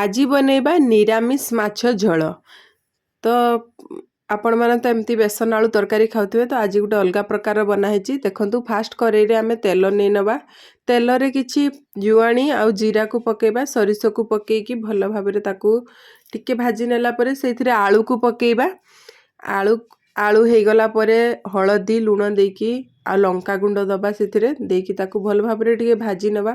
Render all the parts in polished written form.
ଆଜି ବନେଇବା ନିରାମିଷ ମାଛ ଝୋଳ। ତ ଆପଣମାନେ ତ ଏମିତି ବେସନ ଆଳୁ ତରକାରୀ ଖାଉଥିବେ, ତ ଆଜି ଗୋଟେ ଅଲଗା ପ୍ରକାର ବନା ହେଇଛି। ଦେଖନ୍ତୁ, ଫାଷ୍ଟ କରେଇରେ ଆମେ ତେଲ ନେଇ ନେବା। ତେଲରେ କିଛି ଜୁଆଣି ଆଉ ଜିରାକୁ ପକାଇବା। ସୋରିଷକୁ ପକାଇକି ଭଲ ଭାବରେ ତାକୁ ଟିକେ ଭାଜି ନେଲା ପରେ ସେଇଥିରେ ଆଳୁକୁ ପକାଇବା। ଆଳୁ ହେଇଗଲା ପରେ ହଳଦୀ, ଲୁଣ ଦେଇକି ଆଉ ଲଙ୍କା ଗୁଣ୍ଡ ଦେବା। ସେଥିରେ ଦେଇକି ତାକୁ ଭଲ ଭାବରେ ଟିକେ ଭାଜି ନେବା।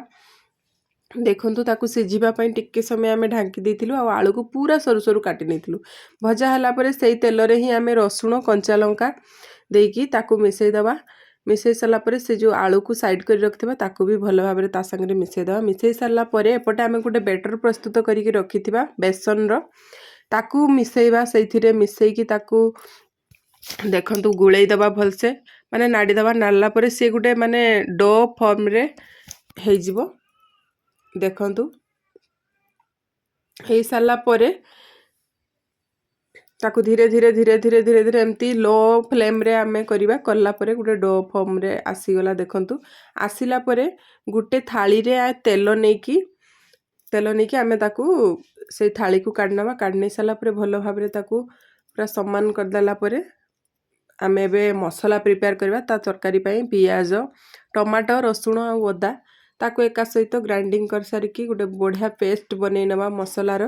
ଦେଖନ୍ତୁ, ତାକୁ ସିଝିବା ପାଇଁ ଟିକେ ସମୟ ଆମେ ଢାଙ୍କି ଦେଇଥିଲୁ ଆଉ ଆଳୁକୁ ପୁରା ସରୁ ସରୁ କାଟି ନେଇଥିଲୁ। ଭଜା ହେଲା ପରେ ସେଇ ତେଲରେ ହିଁ ଆମେ ରସୁଣ, କଞ୍ଚା ଲଙ୍କା ଦେଇକି ତାକୁ ମିଶାଇ ଦେବା। ମିଶାଇ ସାରିଲା ପରେ ସେ ଯେଉଁ ଆଳୁକୁ ସାଇଡ଼୍ କରି ରଖିଥିବା, ତାକୁ ବି ଭଲ ଭାବରେ ତା ସାଙ୍ଗରେ ମିଶାଇ ଦେବା। ମିଶାଇ ସାରିଲା ପରେ ଏପଟେ ଆମେ ଗୋଟେ ବେଟର୍ ପ୍ରସ୍ତୁତ କରିକି ରଖିଥିବା ବେସନର, ତାକୁ ମିଶାଇବା। ସେଇଥିରେ ମିଶାଇକି ତାକୁ ଦେଖନ୍ତୁ, ଗୋଳେଇ ଦେବା ଭଲସେ, ମାନେ ନାଡ଼ି ଦେବା। ନାଡ଼ିଲା ପରେ ସିଏ ଗୋଟେ ମାନେ do ଫର୍ମରେ ହେଇଯିବ। ଦେଖନ୍ତୁ, ହେଇସାରିଲା ପରେ ତାକୁ ଧୀରେ ଧୀରେ ଧୀରେ ଧୀରେ ଧୀରେ ଧୀରେ ଏମିତି ଲୋ ଫ୍ଲେମ୍ରେ ଆମେ କରିବା। କଲା ପରେ ଗୋଟେ do ଫର୍ମରେ ଆସିଗଲା। ଦେଖନ୍ତୁ, ଆସିଲା ପରେ ଗୋଟେ ଥାଳିରେ ତେଲ ନେଇକି ଆମେ ତାକୁ ସେଇ ଥାଳିକୁ କାଢ଼ି ନେବା। କାଢ଼ି ନେଇ ସାରିଲା ପରେ ଭଲ ଭାବରେ ତାକୁ ପୁରା ସମାନ କରିଦେଲା ପରେ ଆମେ ଏବେ ମସଲା ପ୍ରିପେୟାର କରିବା ତା ତରକାରୀ ପାଇଁ। ପିଆଜ, ଟମାଟୋ, ରସୁଣ ଆଉ ଅଦା, ତାକୁ ଏକା ସହିତ ଗ୍ରାଇଣ୍ଡିଙ୍ଗ କରିସାରିକି ଗୋଟେ ବଢ଼ିଆ ପେଷ୍ଟ ବନେଇ ନେବା ମସଲାର।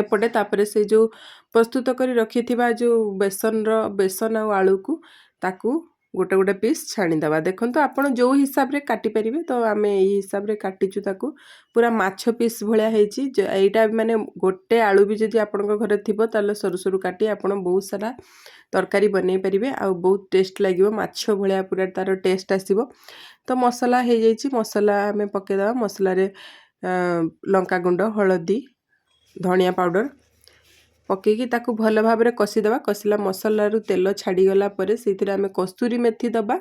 ଏପଟେ ତାପରେ ସେ ଯେଉଁ ପ୍ରସ୍ତୁତ କରି ରଖିଥିବା ଯେଉଁ ବେସନ ଆଉ ଆଳୁକୁ, ତାକୁ ଗୋଟେ ଗୋଟେ ପିସ୍ ଛାଣିଦେବା। ଦେଖନ୍ତୁ, ଆପଣ ଯେଉଁ ହିସାବରେ କାଟିପାରିବେ। ତ ଆମେ ଏଇ ହିସାବରେ କାଟିଛୁ ତାକୁ, ପୁରା ମାଛ ପିସ୍ ଭଳିଆ ହେଇଛି। ଏଇଟା ମାନେ ଗୋଟେ ଆଳୁ ବି ଯଦି ଆପଣଙ୍କ ଘରେ ଥିବ, ତାହେଲେ ସରୁ ସରୁ କାଟି ଆପଣ ବହୁତ ସାରା ତରକାରୀ ବନେଇ ପାରିବେ ଆଉ ବହୁତ ଟେଷ୍ଟ ଲାଗିବ। ମାଛ ଭଳିଆ ପୁରା ତା'ର ଟେଷ୍ଟ ଆସିବ। ତ ମସଲା ହେଇଯାଇଛି। ମସଲା ଆମେ ପକାଇଦେବା। ମସଲାରେ ଲଙ୍କାଗୁଣ୍ଡ, ହଳଦୀ, ଧନିଆ ପାଉଡ଼ର ପକାଇକି ତାକୁ ଭଲ ଭାବରେ କଷିଦେବା। କଷିଲା ମସଲାରୁ ତେଲ ଛାଡ଼ିଗଲା ପରେ ସେଇଥିରେ ଆମେ କସ୍ତୁରୀ ମେଥି ଦେବା।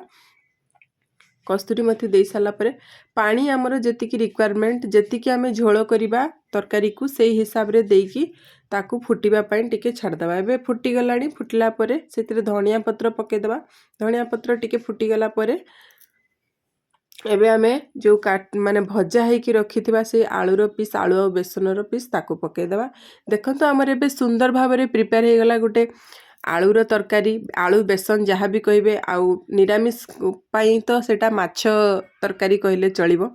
କସ୍ତୁରୀ ମେଥି ଦେଇ ସାରିଲା ପରେ ପାଣି ଆମର ଯେତିକି ରିକ୍ୱାରମେଣ୍ଟ, ଯେତିକି ଆମେ ଝୋଳ କରିବା ତରକାରୀକୁ, ସେଇ ହିସାବରେ ଦେଇକି ତାକୁ ଫୁଟିବା ପାଇଁ ଟିକେ ଛାଡ଼ିଦେବା। ଏବେ ଫୁଟିଗଲାଣି। ଫୁଟିଲା ପରେ ସେଥିରେ ଧନିଆ ପତ୍ର ପକାଇଦେବା। ଧନିଆ ପତ୍ର ଟିକେ ଫୁଟିଗଲା ପରେ ଏବେ ଆମେ ଯେଉଁ ମାନେ ଭଜା ହେଇକି ରଖିଥିବା ସେଇ ଆଳୁର ପିସ୍, ଆଳୁ ଆଉ ବେସନର ପିସ୍, ତାକୁ ପକାଇଦେବା। ଦେଖନ୍ତୁ, ଆମର ଏବେ ସୁନ୍ଦର ଭାବରେ ପ୍ରିପେୟାର ହେଇଗଲା ଗୋଟେ ଆଳୁର ତରକାରୀ, ଆଳୁ ବେସନ ଯାହା ବି କହିବେ। ଆଉ ନିରାମିଷ ପାଇଁ ତ ସେଇଟା ମାଛ ତରକାରୀ କହିଲେ ଚଳିବ।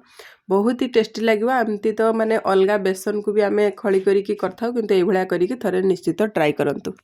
ବହୁତ ହି ଟେଷ୍ଟି ଲାଗିବ। ଏମିତି ତ ମାନେ ଅଲଗା ବେସନକୁ ବି ଆମେ ଖଳି କରିକି କରିଥାଉ, କିନ୍ତୁ ଏଇଭଳିଆ କରିକି ଥରେ ନିଶ୍ଚିତ ଟ୍ରାଏ କରନ୍ତୁ।